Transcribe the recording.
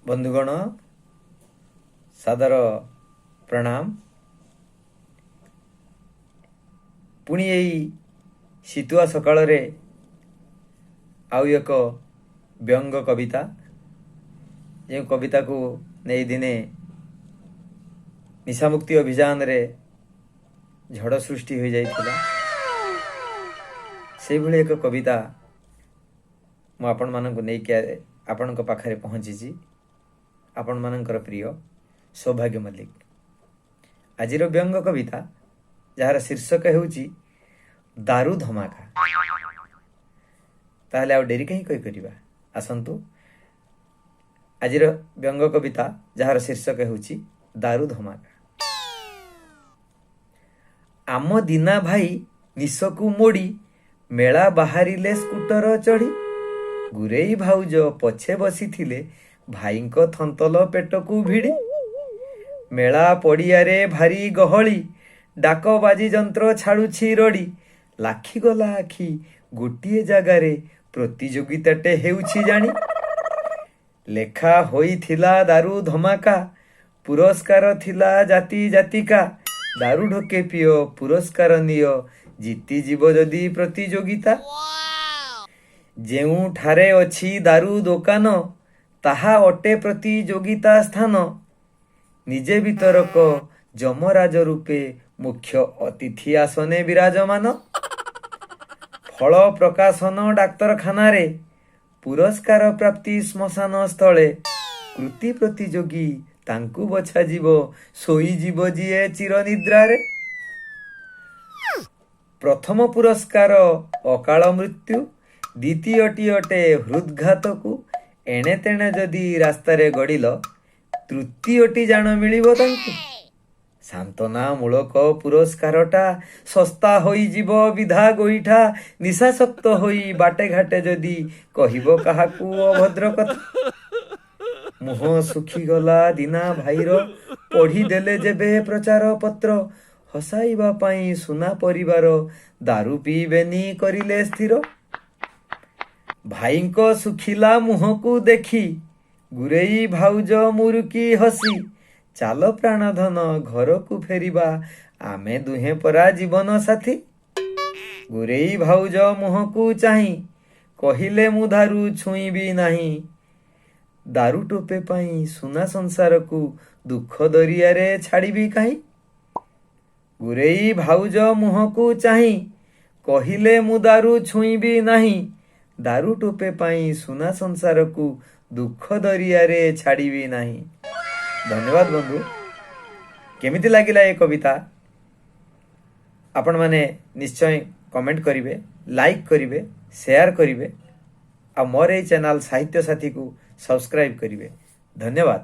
ବନ୍ଧୁଗଣ, ସାଦର ପ୍ରଣାମ। ପୁଣି ଏଇ ଶୀତୁଆ ସକାଳରେ ଆଉ ଏକ ବ୍ୟଙ୍ଗ କବିତା, ଯେଉଁ କବିତାକୁ ନେଇ ଦିନେ ନିଶାମୁକ୍ତି ଅଭିଯାନରେ ଝଡ଼ ସୃଷ୍ଟି ହୋଇଯାଇଥିଲା, ସେଇଭଳି ଏକ କବିତା ମୁଁ ଆପଣମାନଙ୍କୁ ନେଇକି ଆପଣଙ୍କ ପାଖରେ ପହଞ୍ଚିଛି। ଆପଣମାନଙ୍କର ପ୍ରିୟ ସୌଭାଗ୍ୟ ମଲ୍ଲିକ। ଆଜିର ବ୍ୟଙ୍ଗ କବିତା, ଯାହାର ଶୀର୍ଷକ ହେଉଛି ଦାରୁ ଧମାକା। ତାହେଲେ ଆଉ ଡେରି କାହିଁ କରିବା? ଆସନ୍ତୁ, ଆଜିର ବ୍ୟଙ୍ଗ କବିତା, ଯାହାର ଶୀର୍ଷକ ହେଉଛି ଦାରୁ ଧମାକା। ଆମ ଦିନା ଭାଇ ନିଶକୁ ମୋଡ଼ି ମେଳା ବାହାରିଲେ ସ୍କୁଟର ଚଢ଼ି। ଗୁରେଇ ଭାଉଜ ପଛେ ବସିଥିଲେ ଭାଇଙ୍କ ଥନ୍ତଲ ପେଟକୁ ଭିଡ଼ି। ମେଳା ପଡ଼ିଆରେ ଭାରି ଗହଳି, ଡାକ ବାଜି ଯନ୍ତ୍ର ଛାଡୁଛି ରଡ଼ି। ଲାଖିଗଲା ଆଖି ଗୋଟିଏ ଜାଗାରେ, ପ୍ରତିଯୋଗିତାଟେ ହେଉଛି ଜାଣି। ଲେଖା ହୋଇଥିଲା ଦାରୁ ଧମାକା, ପୁରସ୍କାର ଥିଲା ଜାତି ଜାତିକା। ଦାରୁ ଢୋକେ ପିଅ, ପୁରସ୍କାର ନିଅ, ଜିତିଯିବ ଯଦି ପ୍ରତିଯୋଗିତା। ଯେଉଁଠାରେ ଅଛି ଦାରୁ ଦୋକାନ, ତାହା ଅଟେ ପ୍ରତିଯୋଗିତା ସ୍ଥାନ। ନିଜେ ବିତରକ ଯମରାଜ ରୂପେ ମୁଖ୍ୟ ଅତିଥି ଆସନେ ବିରାଜମାନ। ଫଳ ପ୍ରକାଶନ ଡାକ୍ତରଖାନାରେ, ପୁରସ୍କାର ପ୍ରାପ୍ତି ଶ୍ମଶାନ ସ୍ଥଳେ। କୃତି ପ୍ରତିଯୋଗୀ ତାଙ୍କୁ ବଛାଯିବ, ଶୋଇଯିବ ଯିଏ ଚିର ନିଦ୍ରାରେ। ପ୍ରଥମ ପୁରସ୍କାର ଅକାଳ ମୃତ୍ୟୁ, ଦ୍ୱିତୀୟଟି ଅଟେ ହୃଦଘାତକୁ। ଏଣେ ତେଣେ ଯଦି ରାସ୍ତାରେ ଗଡ଼ିଲ, ତୃତୀୟଟି ଜାଣ ମିଳିବ ତାଙ୍କୁ। ସାନ୍ତ୍ୱନା ମୂଳକ ପୁରସ୍କାରଟା ଶସ୍ତା ହୋଇଯିବ ବିଧା ଗୋଇଠା, ନିଶାସକ୍ତ ହୋଇ ବାଟେ ଘାଟେ ଯଦି କହିବ କାହାକୁ ଅଭଦ୍ର କଥା। ମୁହଁ ଶୁଖିଗଲା ଦିନା ଭାଇର, ପଢିଦେଲେ ଯେବେ ପ୍ରଚାର ପତ୍ର। ହସାଇବା ପାଇଁ ସୁନା ପରିବାର ଦାରୁ ପିଇବେନି କରିଲେ ସ୍ଥିର। ଭାଇଙ୍କ ଶୁଖିଲା ମୁହଁକୁ ଦେଖି ଗୁରେଇ ଭାଉଜ ମୁରୁକି ହସି, ଚାଲ ପ୍ରାଣଧନ ଘରକୁ ଫେରିବା, ଆମେ ଦୁହେଁ ପରା ଜୀବନ ସାଥୀ। ଗୁରେଇ ଭାଉଜ ମୁହଁକୁ ଚାହିଁ କହିଲେ, ମୁଁ ଦାରୁ ଛୁଇଁବି ନାହିଁ। ଦାରୁ ଟୋପେ ପାଇଁ ସୁନା ସଂସାରକୁ ଦୁଃଖ ଦରିଆରେ ଛାଡ଼ିବି କାହିଁ? ଗୁରେଇ ଭାଉଜ ମୁହଁକୁ ଚାହିଁ କହିଲେ, ମୁଁ ଦାରୁ ଛୁଇଁବି ନାହିଁ। ଦାରୁ ଟୋପେ ପାଇଁ ସୁନା ସଂସାରକୁ ଦୁଃଖ ଦରିଆରେ ଛାଡ଼ିବି ନାହିଁ। ଧନ୍ୟବାଦ ବନ୍ଧୁ। କେମିତି ଲାଗିଲା ଏ କବିତା, ଆପଣମାନେ ନିଶ୍ଚୟ କମେଣ୍ଟ କରିବେ, ଲାଇକ୍ କରିବେ, ସେୟାର କରିବେ ଆଉ ମୋର ଏଇ ଚ୍ୟାନେଲ୍ ସାହିତ୍ୟ ସାଥୀକୁ ସବସ୍କ୍ରାଇବ୍ କରିବେ। ଧନ୍ୟବାଦ।